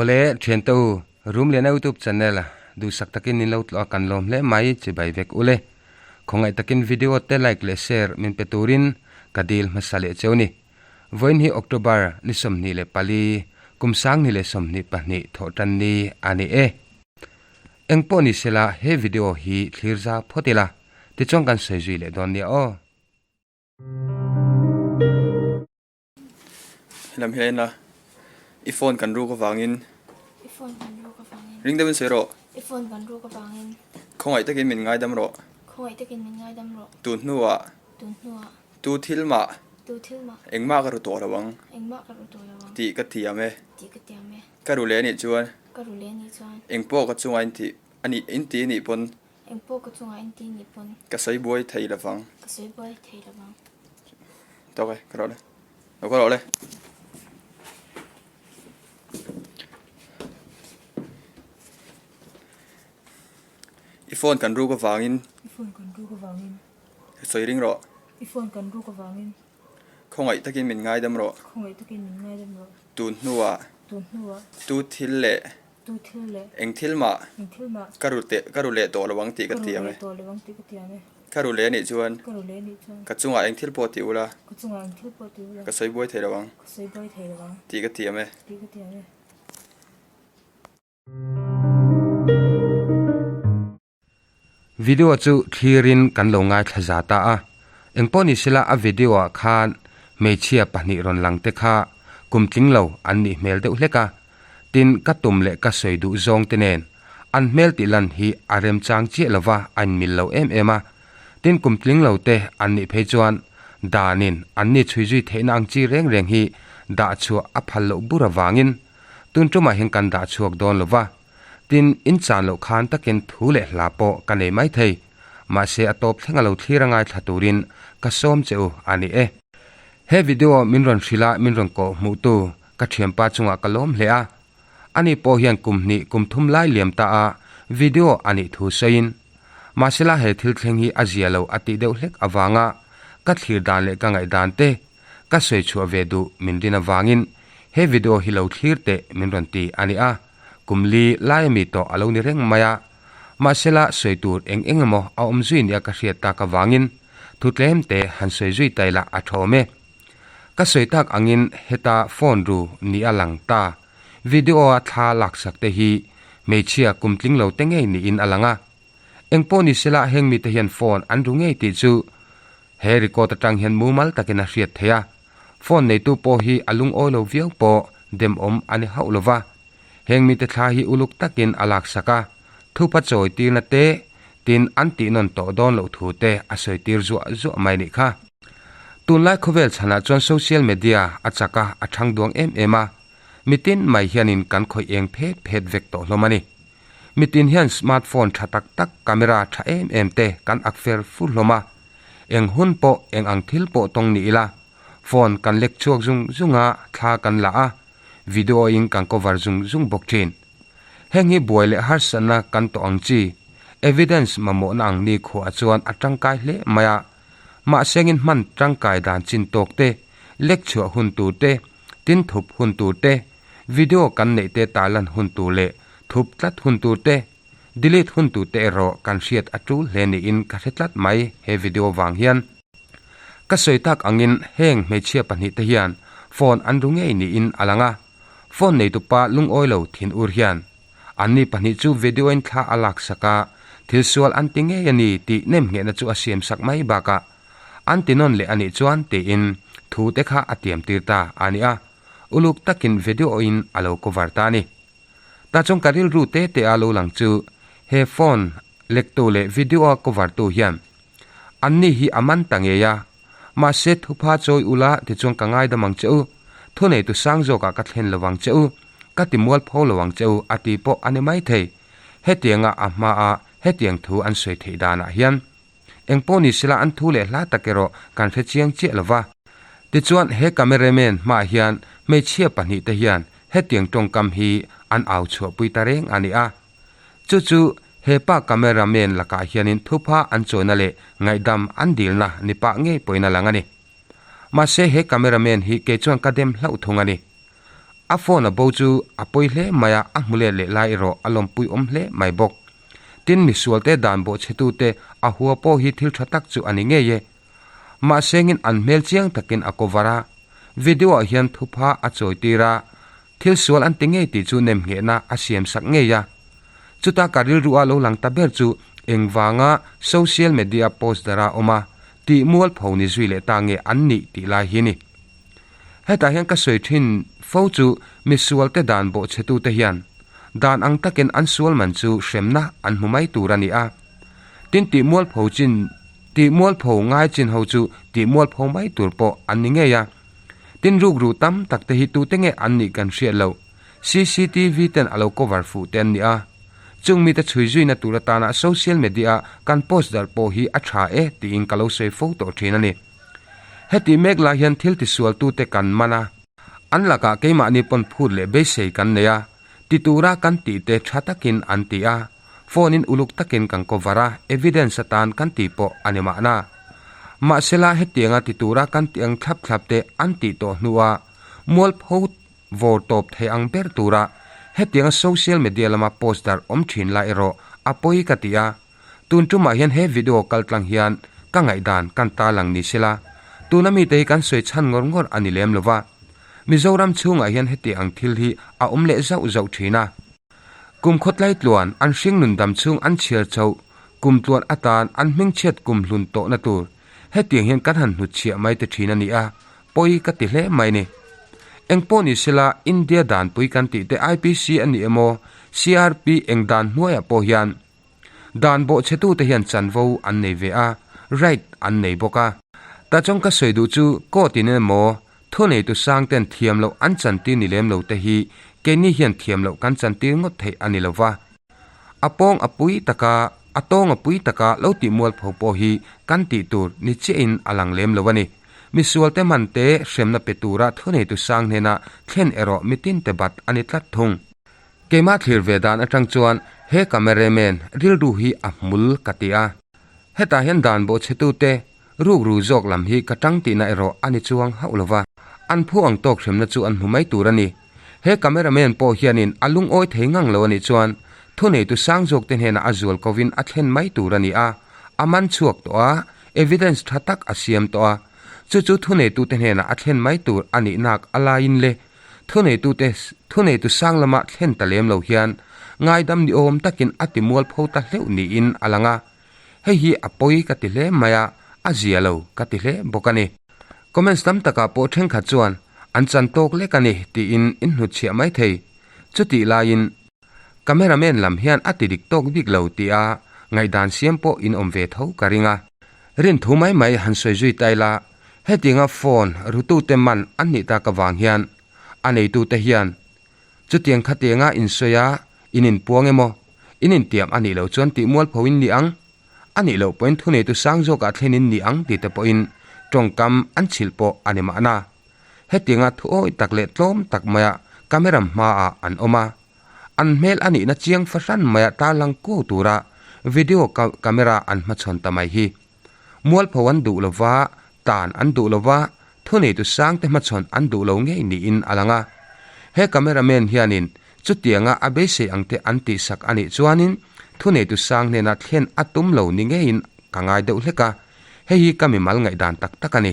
Awle thiante u, Rumliana YouTube channel duhsak takin nin lo tlawh a kan lawm hle mai chibai vek ule. Khawngaih takin video te like leh share min pe turin ka dil hmasa leh cheu ni. Vawiin hi October ni 24, kum 2022 thawh tan ni a ni e. Engpawh ni sela he video hi thlir za phawt ila tichuan kan sawi zui leh dawn nia aw. Helam hian la i phone kan ruk avangin I phone kan ruk avangin ring deuhin sawi rawh I phone kan ruk avangin khawngaih takin min ngaidam rawh khawngaih takin min ngaidam rawh tun hnuah tun hnuah tu thil mah tu thil mah engmah ka ru tawh lo ang engmah ka ru tawh lo ang tih ka tiam e tih ka tiam e ka ru leh anih chuan ka ru leh anih chuan engpawh ka chungah in tih anih in ti anih pawn Engpawh ka chungah in ti nih pawn. Ka sawi buai thei lovang. Ka sawi buai thei lovang. Tawk e, ka rawh le. Lo ka rawh le. I phone kan ruk avangin. I phone kan ruk avangin. Sawi ring rawh. I phone kan ruk avangin. Khawngaih takin min ngaidam rawh. Khawngaih takin min ngaidam rawh. Tun hnuah. Tun hnuah. Tu thil leh. Tu thil leh. Eng thil mah. Eng thil mah. Ka ru teh, ka ru leh tawh lo ang tih ka tiam e. Ka ru leh tawh lo ang tih ka tiam e. Ka ru leh anih chuan. Ka ru leh anih chuan. Ka chungah eng thil pawh ti ula. Ka chungah eng thil pawh ti ula. Ka sawi buai thei lo ang. Ka sawi buai thei lo ang. Tih ka tiam e. Tih ka tiam e. Video chu thlirin kan lo ngaithla za ta a, engpawh ni sela a video ah khan hmeichhia pahnih rawn lang te kha kum tling lo an nih hmel deuh hlek a, tin ka tum leh ka sawi duh zawng te nen an hmel tih lan hi a remchang chiah lova a inmil lo em em a, tin kum tling lo te an nih phei chuan danin an ni chhui zui theihna ang chi reng reng hi dah chhuah a phal loh bur avangin tun tumah hian kan dah chhuak dawn lova. Tin, in chan loh khan takin thu leh hla pawh ka nei mai thei. Mahse a tawp thleng a lo thlir a ngaithla turin ka sawm che u a ni e. He video min rawn hrilh a min rawn kawh hmuh tu ka thianpa chungah ka lawm hle a. Ani pawh hian kum hnih kum thum lai liam ta a video a nih thu sawiin. Mahsela he thil thleng hi a zia lo a tih deuh hlek avanga ka thlir dan leh ka ngaih dan te ka sawi chhuah ve duh min rin avangin he video hi lo thlir teh min rawn ti a ni a. Kum li lai ami tawh a lo ni reng mai a, mahsela sawi tur eng eng emaw a awm zui nia ka hriat tak avangin thu tlem te han sawi zui ta ila a thawm e. Ka sawi tak angin heta phone ru ni a lang ta, video a thla laksak te hi hmeichhia kum tling lo te ngei niin a lang a. Engpawh ni sela heng mite hian phone an ru ngei tih chu he record atang hian mumal takin a hriat theih a. Phone neitu pawh hi a lungawi lo viau pawh demawm a ni hauh lo va. Heng mite thla hi uluk takin a laksak a, thupa chawi tirna te, tin an tih nawn tawh dawn loh thu te a sawi tir zuah zuah mai nih kha. Tunlai khawvel chhanah chuan social media a chak a, a thang duang em em a, mitin mai hianin kan khawih eng phet phet vek tawh hlawm a ni. Mitin hian smartphone tha tak tak, camera tha em em te kan ak fer fur hlawm a, Eng hun pawh eng ang thil pawh tawng ni ila, phone kan lek chhuak zung zung a, thla kan la a, video in kan cover zung zung bawk thin. Heng hi buai leh harsatna kan tawh ang chi, evidence mamawhna ang ni khuah chuan a tangkai hle mai a, mahsengin hman tangkai dan chin tawk te, lek chhuah hun tur te, tin thup hun tur te, video kan neih te tarlan hun tur leh thup tlat hun tur te, Delete hun tute erawh kan hriat a tul hle niin ka hre tlat mai he video vang hian. Ka sawi tak angin heng hmeichhia pahnih te hian phone an ru ngei niin a lang a, phone neitupa lungawi lo thin ur hian anni pahnih chu video in thla a lak sak a, thil sual an ti ngei a ni tih nemnghehna chu a siam sak mai bakah an ti nawn leh a nih chuan tiin thu te kha a tiam tir ta a ni a, uluk takin video in a lo cover ta a ni. Tah chuan ka rilru te te a lo lang chu he phone lektu leh video a cover tu hian anni hi a man ta ngei a, mahse thupha chawi ula tichuan ka ngaidam ang che u, thuneitu sang zawkah ka thlen lo ang che u, ka ti mualpho lo ang che u a ti pawh a ni maithei. Hetianga a hmaa hetiang thu an sawi theih danah hian Engpawh ni sela an thu leh hla tak erawh kan hre chiang chiah lo va. Tichuan he cameraman hmaah hian hmeichhia pahnih te hian hetiang tawngkam hi an au chhuahpui ta reng a ni a. Chu chu he pa cameraman lakah hianin thupha an chawina leh ngaihdam an dilna ni pah ngei pawhin a lang a ni. Mahse he cameraman hi kei chuan ka dem hlauh thung a ni. A phone a bo chu a pawi hle mai a, a hmu let leh lai erawh a lawmpui awm hle mai bawk. Tin, misualte dan bawhchhetute a hua pawh hi thil tha tak chu a ni ngei e. Mahsengin an hmel chiang takin a cover a, video ah hian thupha a chawi tir a, thil sual an ti ngei tih chu nemnghehna a siam sak ngei a. Chuta ka rilru a lo lang ta ber chu engvanga social media post dara awm a tih mualpho ni zui leh ta nge an nih tih lai hi ni. Hetah hian ka sawi thin fo chu misualte dan bawhchhetute hian dan ang takin an sual man chu hremna an hmu mai tur a ni a. Tin tih mualpho chin tih mualpho ngai chin ho chu tih mualpho mai tur pawh an ni ngei a. Tin rukru tam tak te hi tute nge an nih kan hriat loh. Cctv ten a lo cover fuh te an ni a. Chung mite chhui zuina tur atana social media a kan post darh pawh hi a tha e tiin ka lo sawi fo tawh thin a ni. Heti mek lai hian thil tisualtute kan man a, an lakah keimahni pawn phut leh beisei kan nei a, ti tura kan tihte tha takin an ti a, phone in uluk takin kan cover a, evidence atan kan ti pawh a ni mahna. Mahsela hetianga ti tura kan tih ang thlap thlap te an tih tawh hnua mualpho vawr tawp thei ang ber tura hetianga social media lama post darh awm thin lai erawh a pawi ka ti a, Tun tumah hian he video kal tlang hian ka ngaihdan kan tarlang ni sela, tuna mite hi kan sawi chhan ngawr ngawr a ni lem lova. Mizoram chhungah hian heti ang thil hi a awm leh zauh zauh thin a. Kum khawtlai tluan an hringnun dam chhung an chhiar chhoh kum tluan atan an hmingchhiat kum hlun tawhna tur hetiang hian kan han hnutchhiah mai te thin a ni a, pawi ka ti hle mai ni. Engpawh ni sela India danpui kan tih te IPC a ni emaw CRP eng dan hnuaiah pawh hian Dan bawhchhetute hian chanvo an nei ve a, right an nei bawk a. Tachawng ka sawi duh chu court in emaw thuneitu sang ten thiam loh an chantir ni lem lo te hi keini hian thiam loh kan chantir ngawt theih a ni lo va. A pawng a pui taka, a tawng a pui taka lo tih mualpho pawh hi kan tih tur ni chiahin a lang lem lo a ni. Misualte man te hremna pe tura thuneitu sang hnena thlen erawh mitinte bat a ni tlat thung. Keimah thlir ve dan atang chuan he cameraman rilru hi a hmul ka ti a. Hetah hian dan bawhchhetute rukru zawk lam hi ka tang tihna erawh a ni chuang hauh lo va. An phu ang tawk hremna chu an hmu mai tur a ni. He cameraman pawh hianin a lungawi thei ngang lo a nih chuan thuneitu sang zawkte hnenah a zual kovin a thlen mai tur a ni a. A man chhuak tawh a, evidence tha tak a siam tawh a. Chu chu thuneitute hnenah a thlen mai tur a nih nak a laiin le. Thuneitute thuneitu sang lama thlen ta lem lo hian ngaidam ni awm takin a ti mualpho ta hleuh niin a lang a, hei hi a pawi ka ti hle mai a, a zia lo ka ti hle bawk a ni. Comments tam takah pawh thenkhat chuan an chan tawk lek a ni tiin in hnutchhiah mai thei. Chutih laiin cameraman lam hian a ti dik tawk bik lo tia ngaihdan siam pawh in awm ve tho ka ring a. Rinthu mai mai han sawi zui ta ila Hetianga phone rutute man an nih tak avang hian a neitute hian chutiang khatianga insawi a in inpuang emaw, in intiam a nih loh chuan tih mualpho in ni ang, a nih loh pawhin thuneitu sang zawkah thlen in ni ang tih te pawhin tawngkam an chhilh pawh a ni mahna. Hetianga thuawi tak leh tlawm tak maia camera hmaah an awm a, an hmel a nihna chiang fahran maia tarlang kuau tura video camera an hmachhawn ta mai hi. Mualpho an duh lo va, tan an duh lo va, thuneitu sangte hmachhawn an duh lo ngei niin a lang a. He cameraman hianin chutianga a beisei angte an tihsak a nih chuanin thuneitu sang hnena thlen a tum lo ni ngeiin ka ngai deuh hlek a, hei hi ka mimal ngaihdan tak tak a ni.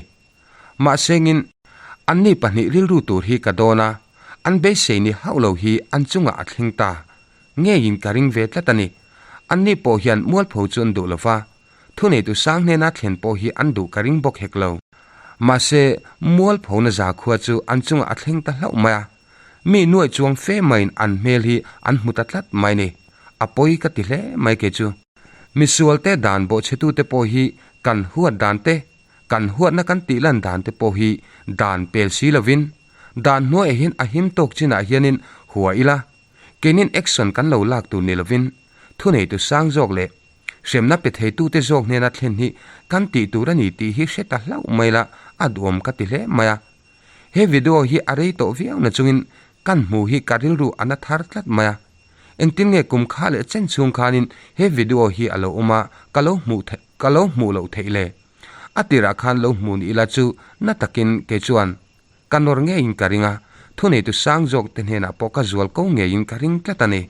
Mahsengin, anni pahnih rilru tur hi ka dawn a, an beisei ni hauh lo hi an chungah a thleng ta ngeiin ka ring ve tlat a ni. Anni pawh hian mualpho chu an duh lo va, Thuneitu sang hnena thlen pawh hi an duh ka ring bawk hek lo. Mahse, mualphona zakhua chu an chungah a thleng ta hlauh mai a. Mi nuaih chuang fe maiin an hmel hi an hmu ta tlat mai ni. A pawi ka ti hle mai kei chu. Misualte dan bawhchhetute pawh hi kan huat dan te, kan huatna kan tih lan dan te pawh hi dan pel si lovin, dan hnuaiah hian a him tawk chinah hianin hua ila, keinin action kan lo lak tur ni lovin, thuneitu sang zawk leh Hremna pe theitute zawk hnena thlen hi kan tih tur a ni tih hi hre ta hlauh mai la, a duhawm ka ti hle mai a. He video hi a rei tawh viau na chungin kan hmu hi ka rilru a na thar tlat mai a. Engtin nge kum kha leh chen chhung khanin he video hi a lo awm a, ka lo hmuh theih ka lo hmuh loh theih le? A tirah khan lo hmu ni ila chu na takin kei chuan ka nawr ngeiin ka ring a. Thuneitu sang zawk te hnenah pawh ka zual ko ngeiin ka ring tlat a ni.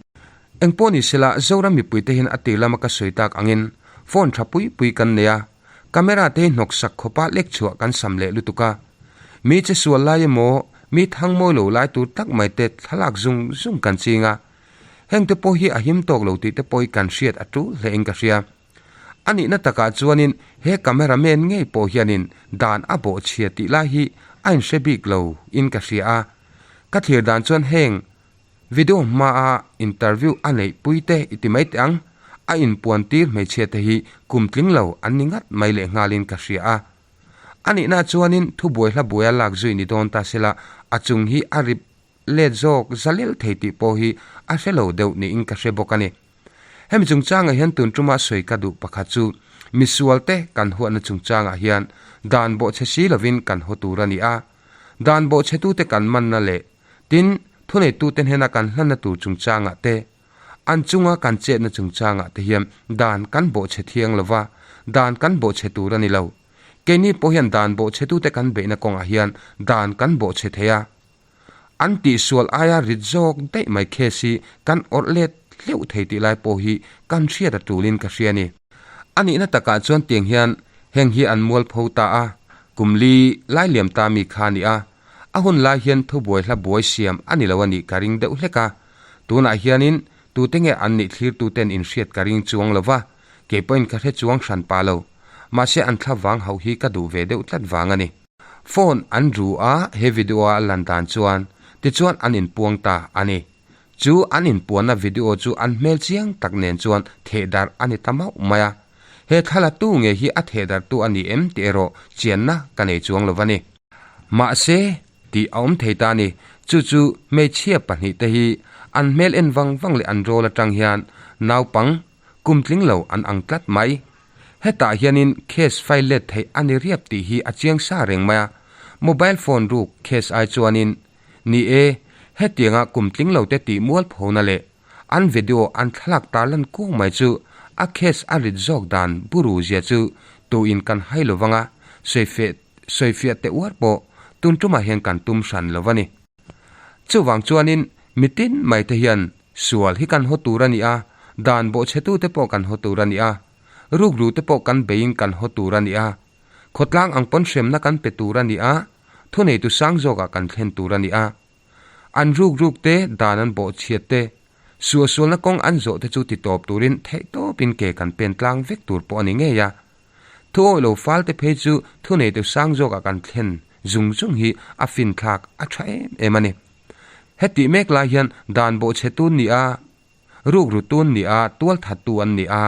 Engpawh ni sela, Zoram mipuite hian a tir lama ka sawi tak angin phone tha pui pui kan nei a, camera te hi hnawksak khawpa lek chhuah kan sam leh lutuk a. Mi che sual lai emaw, mi thang mawi lo lai tur tak mai te thlalak zung zung kan ching a. Heng te pawh hi a him tawk lo tih te pawh hi kan hriat a tul hle in ka hria. A nihna takah chuanin he camera man ngei pawh hianin dan a bawhchhia tih lai hi a inhre bik lo in ka hria a. Ka thlir dan chuan heng video hmaa interview a neih pui te i ti mai teh ang, a inpuan tir hmeichhia te hi kum tling lo an ni ngat mai leh nghalin ka hria a. A nihna chuanin thubuai hla buaia lak zui ni dawn ta sela a chung hi a rip let zawk zalel thei tih pawh hi a hre lo deuh niin ka hre bawk a ni. Hemi chungchangah hian tun tuma sawi ka duh pakhat chu misualte kan huatna chungchangah hian dan bawhchhe si lovin kan haw tur a ni a. Dan bawhchhetute kan manna leh tin thuneitute hnena kan hlanna tur chungchangah te, an chunga kan chetna chungchangah te hian dan kan bawhchhe thiang lova, dan kan bawhchhe tur a ni lo. Keini pawh hian dan bawhchhetute kan beihna kawngah hian dan kan bawhchhe thei a. An tihsual aia rit zawk daih mai case hi kan awrh let hleuh thei tih lai pawh hi kan hriat a tulin ka hria a ni. A nihna takah chuan tiang hian heng hi an mualpho ta a, kum li lai liam ta mi kha a ni a, a hun lai hian thubuai hla buai siam a ni lo a nih ka ring deuh hlek a, tunah hianin tute nge an nih thlirtuten inhriat ka ring chuang lo va, kei pawhin ka hre chuang hran pah lo, mahse an thla vang hauh hi ka duh ve deuh tlat vang a ni. Phone an ru a, he video a lan dan chuan tichuan an inpuang ta a ni. Chu an inpuanna video chu an hmel chiang tak nen chuan thehdarh a ni ta mauh mai a. He thla tu nge hi a thehdarhtu a ni em tih erawh chianna ka nei chuang lo va ni. Mahse, tih a awm thei ta a ni. Chu chu hmeichhia pahnihte hi an hmel en vang vang leh an rawl atang hian naupang kum tling lo an ang tlat mai. Hetah hianin case file let theih a ni riap tih hi a chiang sa reng mai a, mobile phone ruk case ai chuanin, ni e, hetianga kum tling lo te tih mualphona leh an video an thlalak tarlan kuang mai chu a case a rit zawk dan buru zia chu tuin kan hai lo vang a, sawifiah teh uar pawh tun tumah hian kan tum hran lo va ni. Chuvang chuanin mitin mai te hian Sual hi kan haw tur a ni a, dan bawhchhetute pawh kan haw tur a ni a, rukrute pawh kan beiin kan haw tur a ni a, khawtlang ang pawn hremna kan pe tur a ni a, thuneitu sang zawkah kan thlen tur a ni a. An rukruk te, dan an bawhchhiat te, suahsualna kawng an zawh te chu titawp turin theihtawpin ke kan pen tlang vek tur pawh a ni ngei a. Thu awih lo fal te phei chu thuneitu sang zawkah kan thlen zung zung hi a finthlak a tha em em a ni. Hetih mek lai hian dan bawhchhetu an ni a, rukrutu an ni a, tualthattu an ni a,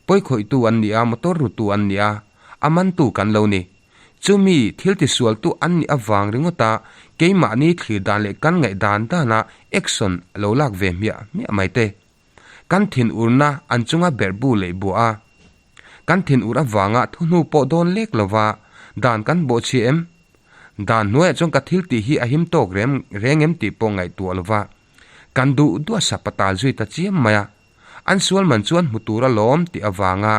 pawikhawihtu an ni a, motor rutu an ni a, a mantu kan lo ni. Chumi thil tisualtu an nih avang ringawta keimahni thlir dan leh kan ngaih dan dana action lo lak ve hmiah hmiah mai te. Kan thinurna an chunga berhbu leh buah a, kan thinur avanga thuhnu pawh dawn lek lova dan kan bawhchhia em? Dan hnuaiah chuan ka thil tih hi a him tawk rem reng em tih pawh ngaihtuah lova kan duh duh a sapa tal zui ta chiam mai a. An sual man chuan hmu tur alawm tih avanga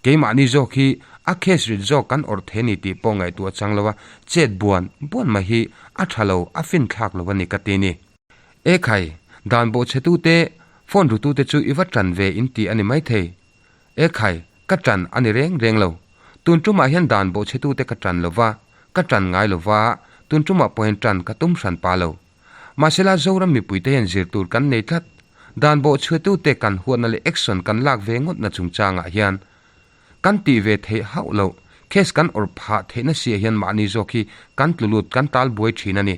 keimahni zawk hi a case rit zawk kan awrh thei a ni tih pawh ngaihtuah chang lova chet buan buan mai hi a tha lo a finthlak lo a ni ka ti ni. E khai, dan bawhchhetute, phone rutute chu i va tan ve in ti a ni maithei. E khai, ka tan a ni reng reng lo. Tun tumah hian dan bawhchhetute ka tan lo va, ka tan ngai lo va, tun tumah pawh hian tan ka tum hran pa lo. Mahsela Zoram mipuite hian zir tur kan nei tlat. Dan bawhchhetute kan huatna leh action kan lak ve ngawtna chungchangah hian kan tih ve theih hauh loh. Case kan awrh phah theihna siah hian mahni zawk hi kan tlu lut kan tal buai thin a ni.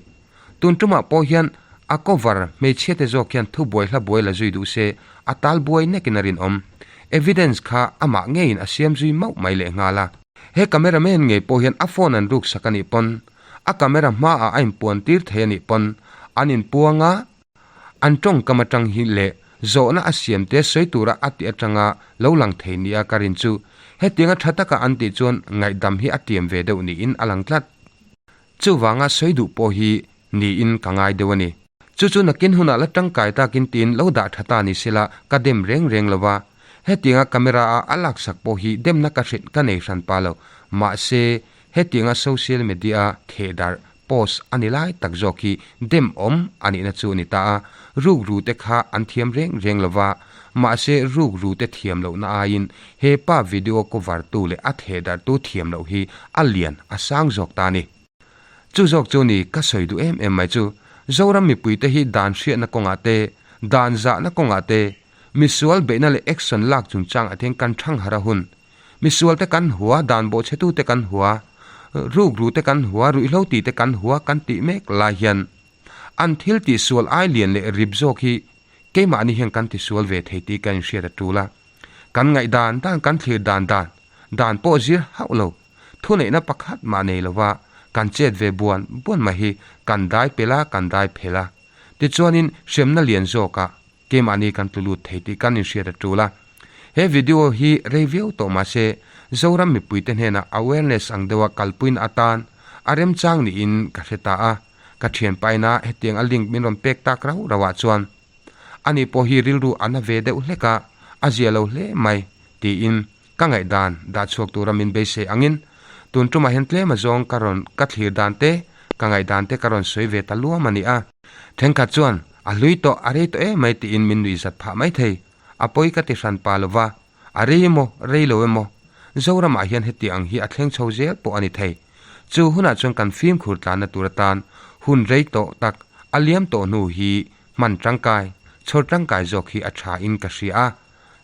Tun tumah pawh hian a cover hmeichhia te zawk hian thubuai hla buai la zui duh se a tal buai nekin a rinawm. Evidence kha amah ngeiin a siam zui mauh mai lehnghal a. He camera man ngei pawh hian a phone an ruk sak a nih pawn, a camera hmaah a inpuan tir thei a nih pawn an inpuang a, An tawngkam atang hi leh zawhna a siamte sawi tura a tih atanga lo lang thei nia ka rin chu hetianga tha taka an tih chuan ngaihdam hi a tiam ve deuh niin a lang tlat. Chuvanga sawi duh pawh hi niin ka ngai deuh a ni. Chu chu nakin hunah la tangkai takin tiin lo dah tha ta ni sela ka dem reng reng lo va, hetianga camera a a laksak pawh hi demna ka hrilh ka nei hran pa lo. Mahse, hetianga social media thehdarh. post a ni lai tak zawk hi dem awm a nihna chu a ni ta a, rukru te kha an thiam reng reng lo va, mahse rukru te thiam lohna aiin he pa video cover tu leh a thehdarhtu thiam loh hi a lian a sang zawk ta a ni. Chu zawk chu ni ka sawi duh em em mai chu, Zoram mipuite hi dan hriatna kawngah te, dan zahna kawngah te, misual beihna leh action lak chungchangah te hian kan thangharh a hun. Misual te kan hua, dan bawhchhetu te kan hua, rukru te kan hua, ruihhlo ti te kan hua kan tih mek lai hian an thil tihsual ai lian leh rip zawk hi keimahni hian kan tisual ve thei tih kan inhriat a tul a. Kan ngaihdan dan kan thlir dan dan, dan pawh zir hauh lo. Thuneihna pakhat mah nei lova kan chet ve buan buan mai hi kan dai pel a, kan dai phel a. Tichuanin hremna lian zawkah keimahni kan tlu lut thei tih kan inhriat a tul a. He video hi rei viau tawh mah se Zoram mipuite hnenah awareness ang deuha kalpuina atan a remchang niin ka hre ta a. Ka thianpaina hetiang a link min rawn pek tak rauh rauhah chuan ani pawh hi rilru a na ve deuh hlek a, a zia lo hle mai tiin Ka ngaihdan dah chhuak tura min beisei angin tun tumah hian tlem azawng ka rawn ka thlir dan te, ka ngaihdan te ka rawn sawi ve ta luam a ni a. Thenkhat chuan, A hlui tawh, a rei tawh em mai tiin min nuih zat phah mai thei. A pawi ka ti hran pa lova, a rei emaw, rei lo emaw, Zoramah hian heti ang hi a thleng chho zel pawh a ni thei. Chu hunah chuan kan fimkhur tlanna tur atan hun rei tawh tak a liam tawh hnu hi hman tangkai, chhawr tangkai zawk hi a tha in ka hria a.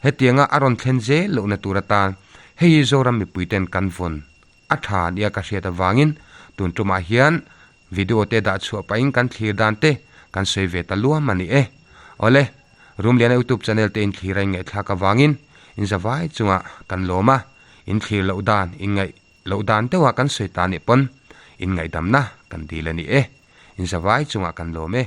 Hetianga a rawn thlen zel lohna tur atan hei hi Zoram mipuiten kan vawn a tha nia ka hriat avangin tun tumah hian video te dah chhuah pahin kan thlir dan te kan sawi ve ta luam a ni e. Awle, Rumliana YouTube channel te in thlir a inngaihthlak avangin in zavai chungah kan lawm a, in thlir loh dan in ngaih loh dan deuha kan sawi ta nih pawn in ngaihdamna kan dil a ni e. In zavai chungah kan lawm e.